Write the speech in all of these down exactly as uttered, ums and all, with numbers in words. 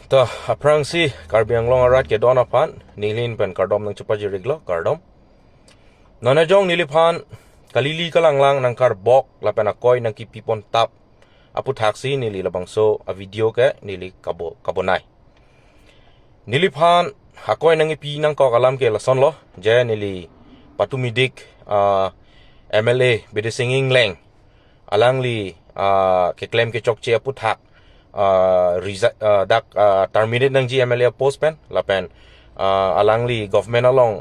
Ta, aphrangsi Karbi Anglong arat kedo-an aphan neli pen kardom nangchepajiriklo, kardom. Non ajong neliphan kalili kalanglang nangkarbok lapen akoi nangkipi pon tap aputhaksi neli labangso a-video ke neli kabo, kabonai. Neliphan akoi nangkipi nangkok alam ke lasonlo, je neli patumidik, ah, M L A Bidya Sing Engleng, alangli, ah, keklem kechokche aputhak, ah, resi-, ah, dak, ah, terminate nangji M L A post pen, lapen, ah, alangli government along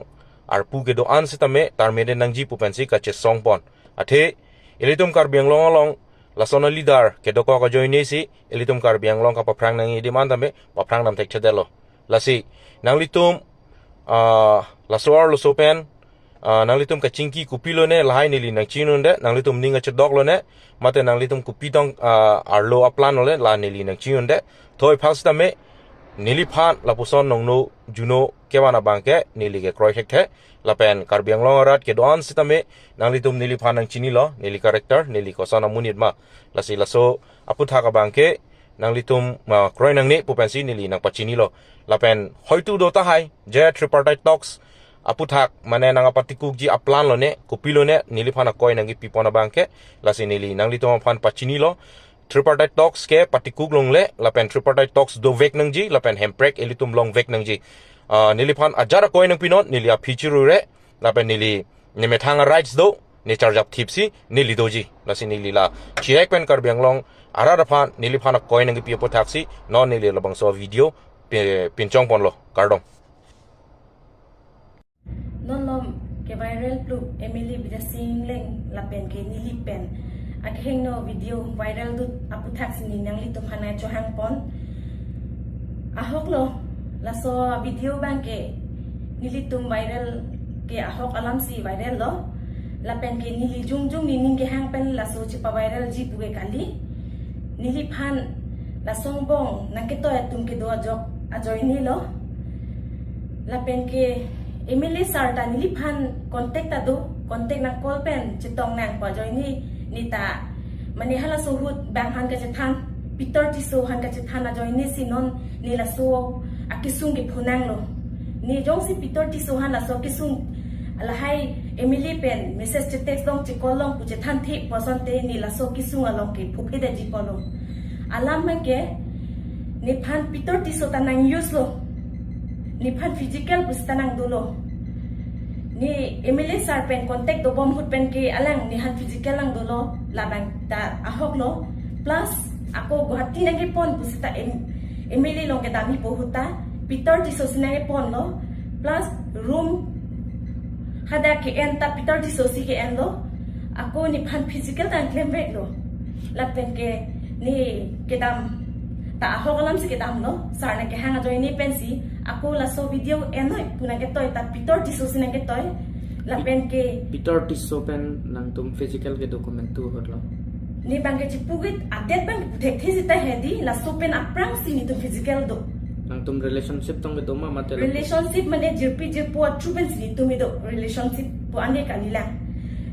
arpu kedo-an sitame terminate nangji pu pensi kachesong pon. Athe, ilitum Karbi Anglong along lason a-leader kedokok ajoinesi ilitum Karbi Anglong kapaphrang nangji adim an tame paphrang dam thekthedetlo. Lasi, nanglitum, ah, laso arloso pen, ah, nanglitum kachingki kopilone lahai neli nangchinine, nanglitum ning kachedok lone, mate nanglitum kopi tong, ah, arlo a-plan lone la neli nangchinine. Thoi phak sitame, neliphan lapuson nongno juno kevan abang ke neli kekroi thekthe, lapen Karbi Anglong arat kedo-an sitame nanglitum neliphan nangchinilo, neli character, neli koson amonit ma. Lasi laso aputhak abang ke nanglitum, ah, kroi nangne pu pensi neli nangpachinilo. Lapen hoitu do tahai, je tripartite talks aputhak mane nangpatikukji a-plan lone, kopilone, neliphan akoi nangkipi pon abang ke, lasi neli nanglitum aphan pachinilo. Tripartite talks ke patikuk longle, lapen tripartite talks dovek nangji, lapen hemprek ilitum longvek nangji. Ah, neliphan ajat akoi nangpinon, neli aphi chirure, lapen neli nemethang a-rights do, ne charjap thipsi neli doji. Lasi neli la chihek pen Karbi Anglong arat aphan neliphan akoi nangkipi aputhaksi non neli labangso video pi-, pinchong ponlo. Kardom. Non lom ke-viral plu M L A Bidya Sing Engleng lapen ke neli pen akehingno video viral dut aputhaksi neli nanglitum aphan chohang pon. Ahoklo, laso video abang ke nelitum viral ke ahok alamsi viral lo. Lapen ke neli jongjong nening kehang pen laso chepa-viralji pu ke kali. Neliphan lason angbong nangketoi atum kedo ajok ajoinelo. Lapen ke M L A sir ta neliphan contact ta do, contact nang call pen chetong nang pu ajoine, ne ta mane halaso ahut bang aphan kachethan, Peter Tisso aphan kachethan ajoinesi non ne laso akesung ke phunanglo. Ne jongsi Peter Tisso aphan laso kesung lahai M L A pen message che-text long che-call long pu chethanthe pu asonte ne laso kesung along ke phuphe detji pulo. Alam abang ke nephan Peter Tisso ta nang-use lo. Nephan physical pusita nang dolo. Ne M L A sir pen contact dobom ahut pen ke alang nephan physical nang dolo, labang ta ahoklo. Plus ako Guwahati nangkepon pusita M-, M L A along kedamji pu ahut ta Peter Tisso si nangkeponlo. Plus room hadak ke-en ta Peter Tisso si ke-enlo. Ako nephan physical ta nangklemveklo. Lapen ke ne kedam ta ahok alamsi kedamlo. Sir nangkehang ajoine pensi ako laso video enoi pu nangketoi ta Peter Tisso si nangketoi. Lapen ke Peter Tisso pen nangtum physical ke document tu ahutlo. Ne abang ke chipugit update abang thekthe sita hedi, laso pen aphrangsi netum physical do. Nangtum relationship tong kedo ma mate lapu? Relationship mane jirpi jirpo a-through pensi netum kedo, relationship pu ane kalilang.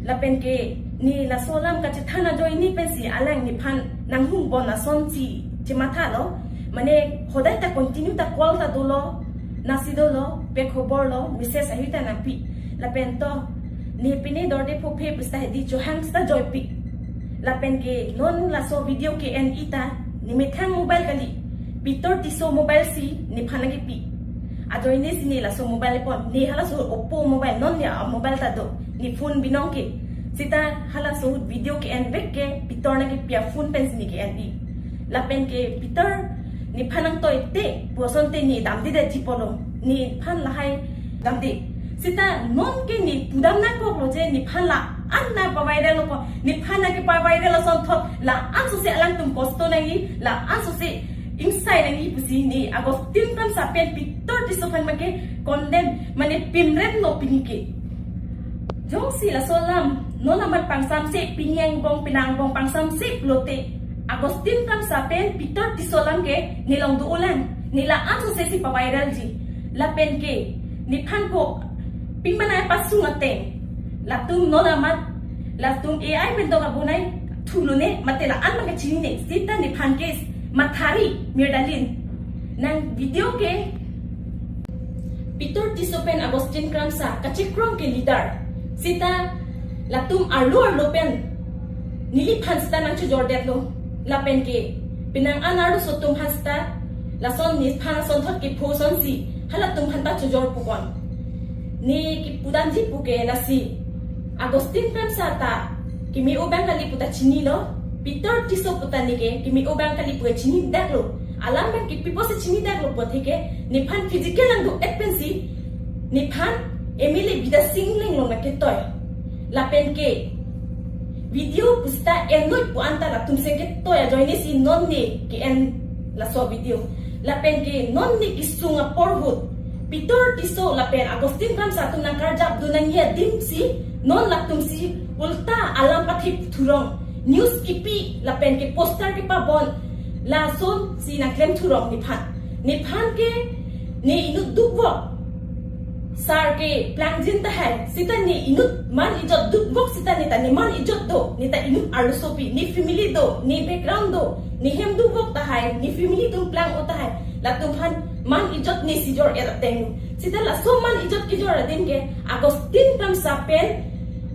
Lapen ke ne laso alam kachethan ajoine pensi alang nephan nanghum bon asonsi chemathalo. Mane hodai ta continue ta call ta dolo, nasi dolo, pe khobor lo, message ahi ta nangpi. Lapen to ne pine dorde phophe pusita hedi chohang sita joipi. Lapen ke non laso video ke-en-i ta nemethang mobile kali, Peter Tisso mobile si nephan nangkepi. Ajoinesi ne laso mobile pon, ne halaso Oppo mobile, non ne a-mobile ta do, ne phone binong ke. Sita halaso video ke-envek ke Peter nangkepi a-phone pensi ne ke-en-i. Lapen ke Peter nephan nangtoite pu asonte ne damde detji pulo. Nephan lahai damde. Sita non ke ne pudam nangkoklo je nephan la-an nangpa-viral lo ko. Nephan nangkepa-viral asonthot la-an sose alangtum kosto nangji, la-an sose ingsai nangji pusi ne Augustine Kramsa pen Peter Tisso aphan abang ke condemn mane pimrem lo pini ke. Jongsi laso alam non amat pangsamse, pini angbong penang angbong pangsamse pulote Augustine Kramsa pen Peter Tisso alam ke ne long do-olang, ne la-an sose si pa-viralji. Lapen ke nephan ko pingmana pasung ateng, latum non amat, latum A I pen dok abonai thulone mate la-an abang ke chinine, sita nephan ke mathari mirdalin. Nang video ke Peter Tisso pen Augustine Kramsa kachekrong ke leader. Sita latum arlo arlo pen neliphan sita nangchojordetlo. Lapen ke penang an arloso atum aphan sita lason nephan asonthot kepho asonsi halatum aphan ta chojor pukon. Ne kepudamji pu ke lasi, Augustine Kramsa ta keme-o abang kali pu ta chinilo, Peter Tisso pu ta ne ke keme-o abang kali pu ke chinidaklo. Alam abang ke pi apotsi chinidaklo pu athe ke nephan physical nangdo-et pensi nephan M L A Bidya Sing Engleng along nangketoi. Lapen ke video pu sita ennoi pu anta latum seng ketoi ajoine si non ne ke-en laso video. Lapen ke non ne kesung apor ahut Peter Tisso lapen Augustine Kramsa atum nangkarjapdun nangji adim si non latum si ulta alam pathip thurong, news kipi lapen ke poster kepabon, lasonsi nangklem thurong nephan. Nephan ke ne inut dukvok sar keplangjin tahai, sita ne inut man ijot dukvok sita ne ta ne man ijot do, ne ta inut arlosopi, ne family do, ne background do, ne hem dukvok tahai, ne family atum plang-o tahai, latum aphan man ijot nesi jor-et ateng. Sita laso man ijot kejor adim ke Augustine Kramsa pen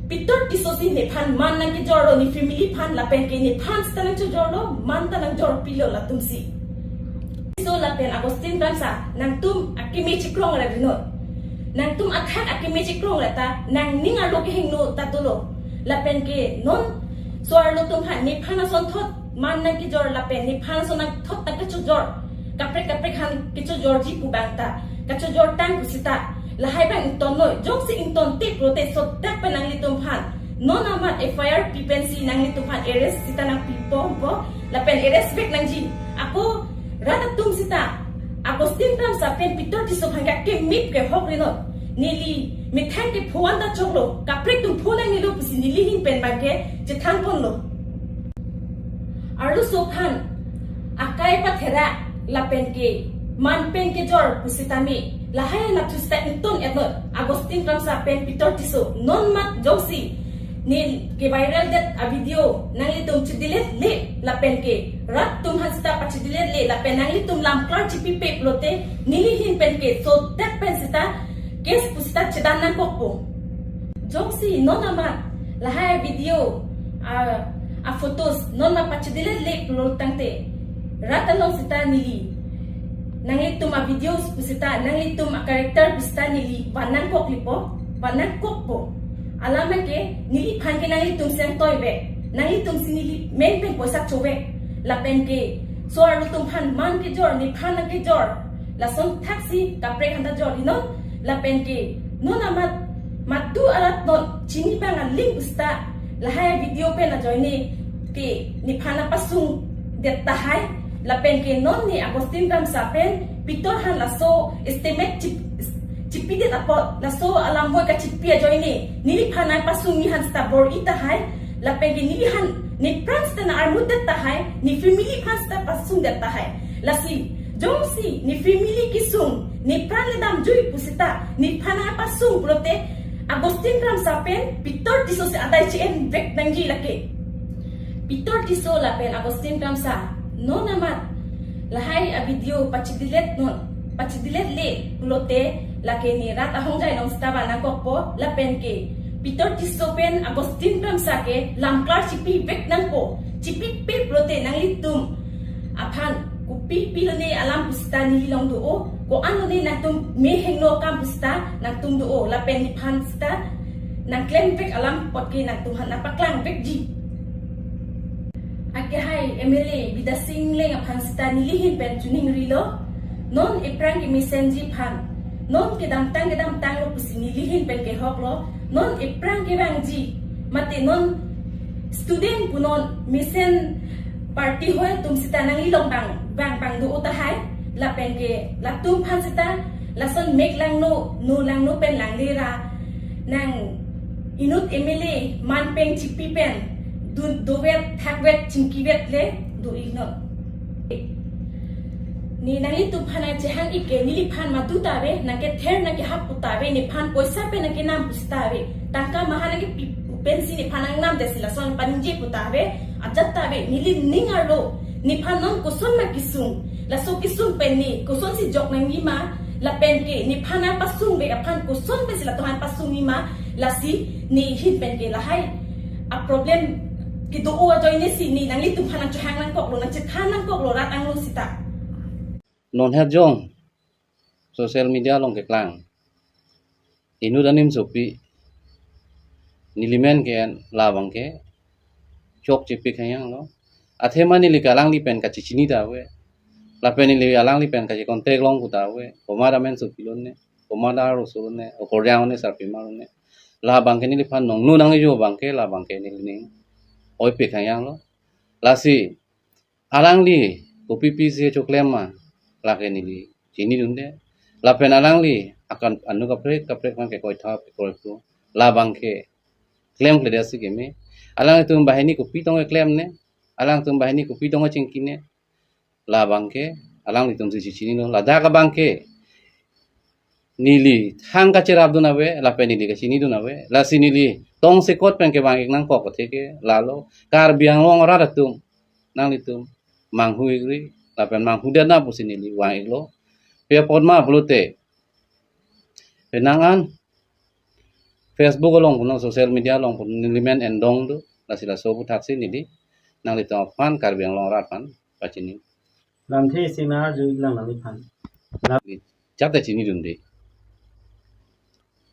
Peter Tisso si nephan man nangkejorlo, ne family aphan lapen ke nephan sita nangchojorlo, man ta nangjorpilo latum si. Tisso lapen Augustine Kramsa, nangtum akeme chekrong ra rinot. Nangtum athak akeme chekrong ra ta nangning arlo kehingno ta dolo. Lapen ke non so-arlo atum aphan nephan asonthot man nangkejor lapen nephan ason nangthot nangkachojor, kaprek kaprek aphan kechojorji pu abang ta kachojor tang pu sita lahai abang ingtonnoi. Jongsi ingtonte pulote sodak pen nanglitum aphan non amat F I R pi pensi nanglitum aphan arrest sita nangpipo po, lapen arrest vek nangji. Ako rat atum sita Augustine Kramsa pen Peter Tisso aphan ke akemip ke hok rinot. Neli methang kepho anta choklo, kaprek atum pho nangnelo pusi neli ahin pen abang ke chethangponlo. Arloso aphan akai pathera lapen ke man pen kejor pusitame lahai anatthu sita ington-etnot. Augustine Kramsa pen Peter Tisso non mat jongsi ne ke-viral det avideo nanglitum chedeletle lapen ke rat atum aphan sita pachedeletle lapen nanglitum lamklar chipipe pulote neli ahin pen ke sodak pen sita case pu sita chedan nangkokpo. Jongsi non amat lahai video a, a photos non amat pachedeletle pulo tangte rat along sita neli nanglitum avideos pu sita, nanglitum acharacter pu sita neli van nangkoklipo, van nangkokpo. Alam ke neliphan ke nanglitum seng toivek, nanglitum si neli men pen poisa chovek. Lapen ke so-arlo atum aphan man kejor, nephan nangkejor, lason thaksi kaprek aphan ta jor-inon. Lapen ke non amat madu arat non chini abang aling pu sita lahai video pen ajoine ke nephan nangpasungdet tahai. Lapen ke non ne Augustine Kramsa pen Peter aphan laso estimate chip, chipidet apot, laso alam voi kachipi ajoine neliphan nangpasungji aphan sita bor-i tahai. Lapen ke neliphan nepran sita nang-armutdet tahai, ne family aphan sita pasungdet tahai. Lasi jongsi ne family kesung, nepran le damjui pu sita nephan nangpasung pulote Augustine Kramsa pen Peter Tisso si adai che-en vek nangji lake. Peter Tisso lapen Augustine Kramsa non amat lahai avideo pachedelet non, pachedeletle pulote lake ne rat ahongjai along sita van nangkokpo. Lapen ke Peter Tisso pen Augustine Kramsa ke lamklar chipivek nangpo. Chipipe pulote nanglitum aphan kopi pilone alam pu sita neli along do-o, ko-an lone nangtum me hingno akam pu sita nangtum do-o, lapen nephan sita nangklemvek alam apot ke nangtum aphan nangpaklangvekji. Akehai M L A Bidya Sing Engleng aphan sita neli ahin pen choningrilo. Non ephrang kemesenji aphan, non kedamtang kedamtanglo pusi neli ahin pen kehoklo. Non ephrang kevangji, mate non student punon mesen party hoi atum sita nangli along bang, bang, bang do-o tahai. Lapen ke latum aphan sita lason mek langno, no langno pen langle ra nang inut M L A man pen chipi pen dun dovet, thakvet, chingkivet le do-inon. Ne nanglitum aphan nangchehang-ik ke neliphan madu ta ave, nangkether nangkehap pu ta ave, nephan poisa pen nangkenam pu sita ave, tangka maha nangkepi pensi nephan nangnamdetsi lason paningje pu ta ave, ajat ta ave. Neli ning arlo nephan non koson ma kesung, Laso kesung pen ne kosonsi jok nangji ma, lapen ke nephan nangpasung be aphan kosonsi latum aphan pasungji ma, lasi ne ahin pen ke lahai a-problem kedo-o ajoine si ne nanglitum aphan nangchehang nangkoklo, nangchethan nangkoklo rat anglo seta. Non her jong social media along keklang inut anim sopi neli men ke-en labang ke chokche pik hangyang lo. Athema neli ke alangli pen kachechini ta ave. Lapen neli alangli pen kache contact long pu ta ave. Komat amen sopi lo ne, komat aro so lo ne, okorjang ne, sarpimar lo ne. Labang ke neliphan nongno nangjo abang ke, labang ke neli ning oi pik hangyang lo. Lasi alangli kopi pisi choklem ma, lake neli chinidunde. Lapen alangli akan anu kaprek kaprek aphan ke koithap koipu, labang ke klemkledet si keme. Alangtum banghini kopi tong keklem ne, alangtum banghini kopi tong chingki ne, labang ke alanglitum si chechinilo. Ladak abang ke neli thang kacherapdun ave, lapen neli kachinidun ave. Lasi neli tongsekot pen kevang-ik nangkok athe ke lalo, Karbi Anglong arat atum nanglitum manghu-ikri, lapen manghudet nang pusi neli vang-iklo. Pi apot ma pulote, penang an Facebook along punon, social media along punon, neli men endong do, lasi laso aputhaksi neli nanglitum aphan, Karbi Anglong arat aphan pachini. Lamthe isi nang arju-iklang nangliphan. Chak ta chinidunde.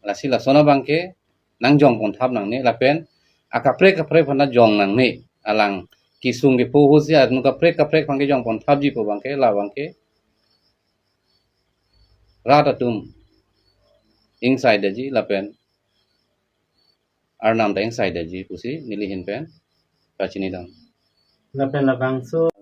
Lasi lason abang ke nangjong ponthap nangne, lapen akaprek kaprek aphan ta jong nangne. Alang kesung kepo ahutsi anu kaprek kaprek aphan kejong ponthapji pu abang ke, labang ke rat atum ingsaidetji lapen Arnam ta ingsaidetji pusi neli ahin pen pachinidam. Lapen labangso